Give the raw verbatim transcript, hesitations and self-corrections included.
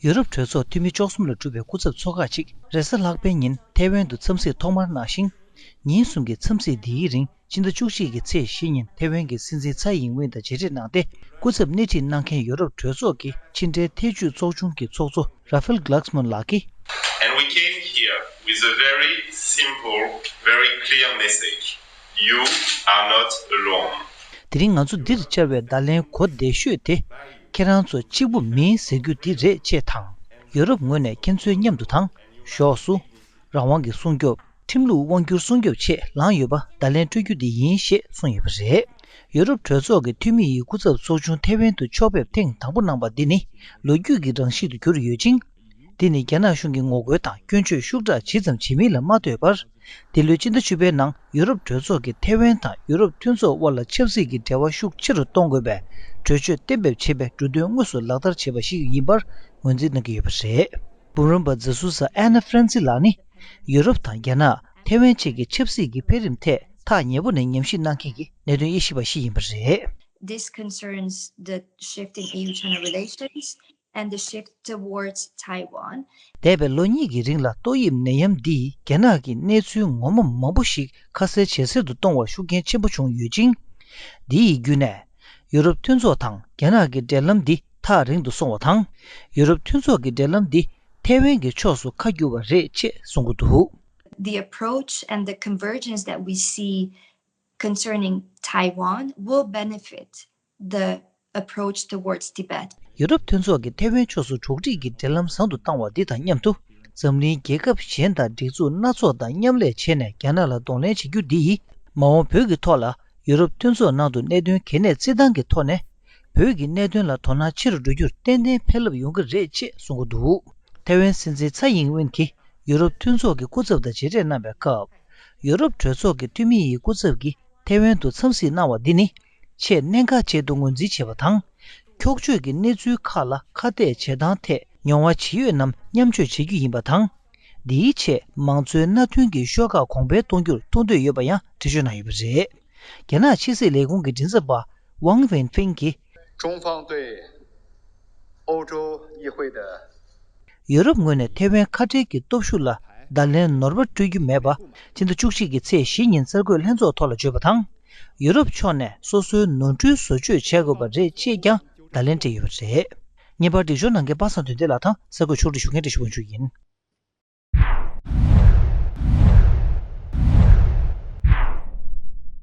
ཡུ་རོབ་གྲོས་ཚོགས་འཐུས་མི་བཅུ་གསུམ་ལས་གྲུབ་པའི་སྐུ་ཚབ་ཚོགས་ཁག་ཅིག་རེས་གཟའ་ལྷག་པའི་ཉིན་ཐེ་ཝན་དུ་འཚམས་གཟིགས་ཐོག་མར་གནང་ཞིང་། ཉིན་གསུམ་གྱི་འཚམས་གཟིགས་འདིའི་རིང་ཕྱི་ཟླ་བཅུ་གཅིག་གི་ཚེས་བཞི་ཉིན་ཐེ་ཝན་གྱི་སྲིད་འཛིན་ཚའེ་ཨིང་ཝེན་དང་མཇལ་འཕྲད་གནང་སྟེ། སྐུ་ཚབ་སྣེ་ཁྲིད་གནང་མཁན་ཡུ་རོབ་གྲོས་ཚོགས་ཀྱི་ཕྱི་འབྲེལ་ཐེ་བྱུས་ཚོགས་ཆུང་གི་ཚོགས་གཙོ་Rafael Glucksmann ལགས་ཀྱིས། And we came here with a very simple, very clear message. You are not alone. དེ་རིང་ང་ཚོ་འདིར་བཅར་བའི་བརྡ་ལན་གོ་བདེ་ཤོས་དེ། ཁྱེད་རང་ཚོ་གཅིག་པུ་མིན་ཟེར་རྒྱུ་འདི་རེད་ཅེས་དང་། ཡུ་རོབ་ངོས་ནས་ཁྱེད་ཚོའི་མཉམ་དུ་དང་། གཞོགས་སུ། རང་དབང་གི་སྲུང་སྐྱོབ། ཁྲིམས་ལུགས་དབང་སྒྱུར་སྲུང་སྐྱོབ་ཆེད་ལངས་ཡོད་པ་བརྡ་ལན་སྤྲོད་རྒྱུ་འདི་ཡིན་ཞེས་གསུངས་ཡོད་པ་རེད། ཡུ་རོབ་གྲོས་ཚོགས་ཀྱི་འཐུས་མི་ཡི་སྐུ་ཚབ་ཚོགས་ཆུང་ཐེ་ཝན་དུ་ཕྱོགས་ཕེབས་ཐེངས་དང་པོ་གནང་པ་འདི་ནི་ལོ་རྒྱུས་ཀྱི་རང་བཞིན་དུ་གྱུར་ཡོད་ཅིང་། འདི་ནི་རྒྱ་ནག་གཞུང་གི་ངོ་རྒོལ་དང་སྐྱོན་བརྗོད་ཤུགས་དྲག་ཇི་ཙམ་བྱེད་མིན་ལ་མ་ལྟོས་པར། འདི་ལོའི་སྤྱི་ཟླ་བཅུ་པའི་ནང་ཡུ་རོབ་གྲོས་ཚོགས་ཀྱིས་ཐེ་ཝན་དང་ཡུ་རོབ་མཐུན་ཚོགས་དབར་ལ་ཆབ་སྲིད་ཀྱི་འབྲེལ་བ་ཤུགས་ཆེ་རུ་གཏོང་དགོས་པའི་གྲོས་ཆོད་གཏན་འབེབས་བྱས་པའི་འབྲུ་དོན་དངོས་སུ་ལག་བསྟར་བྱས་པ་ཞིག་ཡིན་པར་ངོས་འཛིན་གནང་གི་ཡོད་པ་རེད། འབུམ་རམས་པ་ཛི་སུ་ས་ཨན་ན་ཧྥ་རན་སི་ལགས་ནི། ཡུ་རོབ་དང་རྒྱ་ནག་ཐེ་ཝན་བཅས་ཀྱི་ཆབ་སྲིད་ཀྱི་འཕེལ་རིམ་ཐད་ཐག་ཉེ་པོ་ནས་ཉམས་ཞིབ་གནང་མཁན་གྱི་གནད་དོན་དབྱེ་ཞིབ་པ་ཞིག་ཡིན་པ་རེད། This concerns the shift in E U China relations and the shift towards Taiwan. འདས་པའི་ལོ་གཉིས་ཀྱི་རིང་ལ་ཏོག་དབྱིབས་ནད་ཡམས་འདིས་རྒྱ་ནག་གི་གནས་ཚུལ་ངོ་མ་མང་པོ་ཞིག་ཁ་གསལ་ཇེ་གསལ་དུ་གཏོང་བར་ཤུགས་རྐྱེན་ཆེན་པོ་བྱུང་ཡོད་ཅིང་། འདི་ཡི་བརྒྱུད་ནས། ཡུ་རོབ་མཐུན་ཚོགས་དང་རྒྱ་ནག་གི་འབྲེལ་ལམ་འདི་ཐག་རིང་དུ་སོང་བ་དང་། ཡུ་རོབ་མཐུན་ཚོགས་ཀྱི་འབྲེལ་ལམ་འདི་ཐེ་ཝན་གྱི་ཕྱོགས་སུ་ཁ་བསྒྱུར་བ་རེད་ཅེས་གསུང་གི་འདུག། The approach and the convergence that we see concerning Taiwan will benefit the approach towards Tibet. ཡུ་རོབ་མཐུན་ཚོགས་ཀྱིས་ཐེ་ཝན་ཕྱོགས་སུ་གྲོགས་རིགས་ཀྱི་འབྲེལ་ལམ་བཟང་དུ་བཏང་བ་འདི་དང་མཉམ་དུ། འཛམ་གླིང་རྒྱལ་ཁབ་གཞན་དང་སྒྲིག་འཛུགས་སྣ་ཚོགས་དང་མཉམ་ལས་བྱས་ནས་རྒྱ་ནག་ལ་གདོང་ལེན་བྱེད་རྒྱུ་འདི་ཡིས། མ་འོངས་བོད་ཀྱི་ཐོག་ལ་ཡུ་རོབ་མཐུན་ཚོགས་ནང་དུ་གནད་དོན་གལ་གནད་བརྩི་སྟངས་ཀྱི་ཐོག་ནས། བོད་ཀྱི་གནད་དོན་ལ་དོ་སྣང་ཆེ་རུ་འགྲོ་རྒྱུར་ཏན་ཏན་ཕན་རླབས་ཡོང་གི་རེད་ཅེས་གསུང་གི་འདུག། ཐེ་ཝན་སྲིད་འཛིན་ཚའེ་ཨིང་ཝེན་གྱིས་ཡུ་རོབ་མཐུན་ཚོགས་ཀྱི་སྐུ་ཚབ་དང་མཇལ་འཕྲད་གནང་བའི་སྐབས། ཡུ་རོབ་གྲོས་ཚོགས་ཀྱི་འཐུས་མི་ཡི་སྐུ་ཚབ་ཀྱིས་ཐེ་ཝན་དུ་འཚམས་གཟིགས་གནང་བ་འདི་ནི། ཆེས་གནད་འགག་ཅན་དུ་ངོས་འཛིན་བྱས་པ་དང་། འཁྱོག་བརྗོད་ཀྱི་གནས་ཚུལ་ཁག་ལ་ཁ་གཏད་བྱེད་སྟངས་ཐད་མྱོང་བ་ཇི་ཡོད་རྣམས་མཉམ་སྤྱོད་བྱེད་རྒྱུ་ཡིན་པ་དང་། འདིའི་ཆེད་མང་གཙོའི་མནའ་མཐུན་གྱི་ཤོག་ཁག་གོང་འཕེལ་གཏོང་རྒྱུར་མཐོང་འདོད་ཡོད་པ་ཡང་འགྲེལ་བརྗོད་གནང་ཡོད་པ་རེད། རྒྱ་ནག་ཕྱི་སྲིད་ལས་ཁུངས་ཀྱི་མགྲིན་ཚབ་པ་ཝང་ཝེན་ཧྥེང་གིས། 中方对欧洲议会的 ཡུ་རོབ་ངོས་ནས་ཐེ་ཝན་ཁ་བྲལ་གྱི་སྟོབས་ཤུགས་ལ་བརྡ་ལན་ནོར་བ་སྤྲོད་རྒྱུ་མེད་པ། ཕྱི་ཟླ་བཅུ་གཅིག་གི་ཚེས་བཞི་ཉིན་གསར་འགོད་ལྷན་ཚོགས་ཐོག་ལ་བརྗོད་པ་དང་། ཡུ་རོབ་ཕྱོགས་ནས་སོ་སོའི་ནོར་འཁྲུལ་བཟོ་བཅོས་བྱེད་དགོས་པ་རེད་ཅེས་ཀྱང་བརྡ་ལན་སྤྲད་ཡོད་པ་རེད། ངེས་པར་སྒྲིག་སྦྱོར་གནང་མཁན་པ་སངས་དོན་ལྡན་ལགས་དང་གསར་འགོད་ཕྱོགས་སྒྲིག་ཞུ་མཁན་བཀྲ་ཤིས་དབང་ཕྱུག་ཡིན།